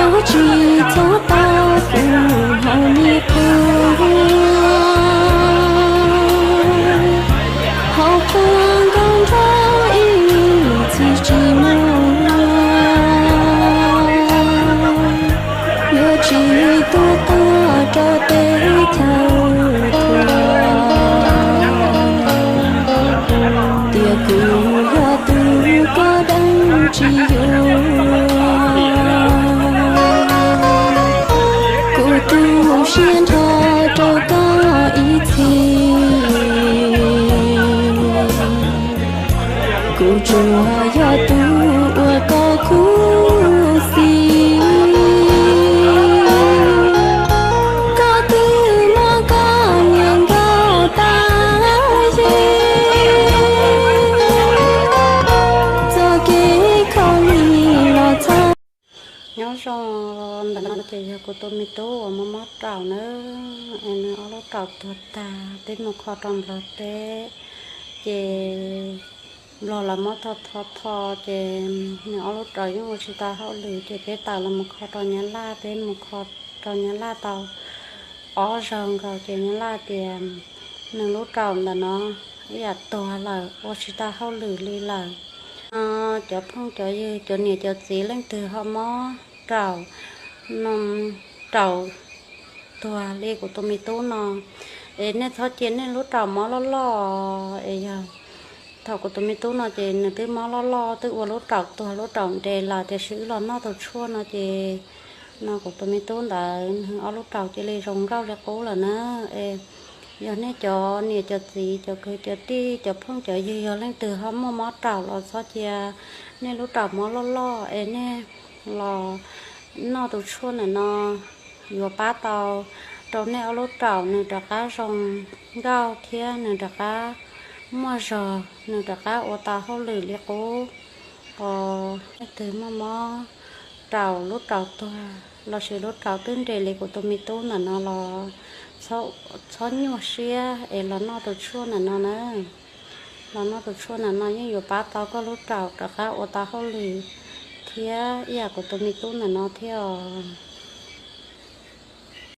Tsis txhob tau tus hauv me qhov, hauv qhov nkauj nrog ib txhis tsis muaj, yuav tsis tuag tag rau teb chaws Suav. Tias kuv yog tus koj deev tsis yuav, kuv tu siab nrho rau koj ib txhis. Kuv tsuas yog tus uas koj khuv xim, koj twb muab koj niam nkauj tag zib, txoj kev khaub lig los txhob. Nyob zoo, ntawm no ces yog kuv tus me tub uas mob mob raum na, es nws ob lub raum tuag tag, peb mus kho rau Nplog teb, ces Nplog los mob tho tho tho, ces nws ob lub raum yeej ua tsis tau hauj lwm, ces peb tawm los mus kho rau Nyab Laj, peb mus kho rau Nyab Laj tau ob zaug nkaus, ces Nyab Laj tias nws lub raum ntawm no ib yam tuag lawm, ua tsis tau hauj lwm li lawm. Cov phooj cov ywg, cov niam cov txiv leej twg ho mob raum, raum tuag li kuv tus me tub no, es nej txhob cia nej lub raum mob loj loj. Es yog thaum kuv tus me tub no ces nws twb mob loj loj, twb ua lub raum tuag lub raum nres lawm, tiam sis wb los noj tus tshuaj no ces no kuv tus me tub ntawd nws ob lub raum cia li zoo nkauj li qub lawm na. Es yog nej cov niam cov txiv, cov kwv cov tij, cov phooj cov ywg, yog leej twg ho muaj mob raum los txhob cia nej lub raum mob loj loj, es nej los noj tus tshuaj ntawm no yuav pab tau rau nej ob lub raum nws rov qab zoo nkauj thiab nws rov qab muaj zog, nws rov qab ua tau hauj lwm li qub. Os, leej twg muaj mob raum, lub raum tuag lossis lub raum twb nres li kuv tus me tub ntawm no los txhob nyuaj siab es los noj tus tshuaj ntawm no na. Los noj tus tshuaj ntawm no yeej yuav pab tau koj lub raum rov qab ua tau hauj lwm thiab ib yam kuv tus me tub ntawm no thiab os.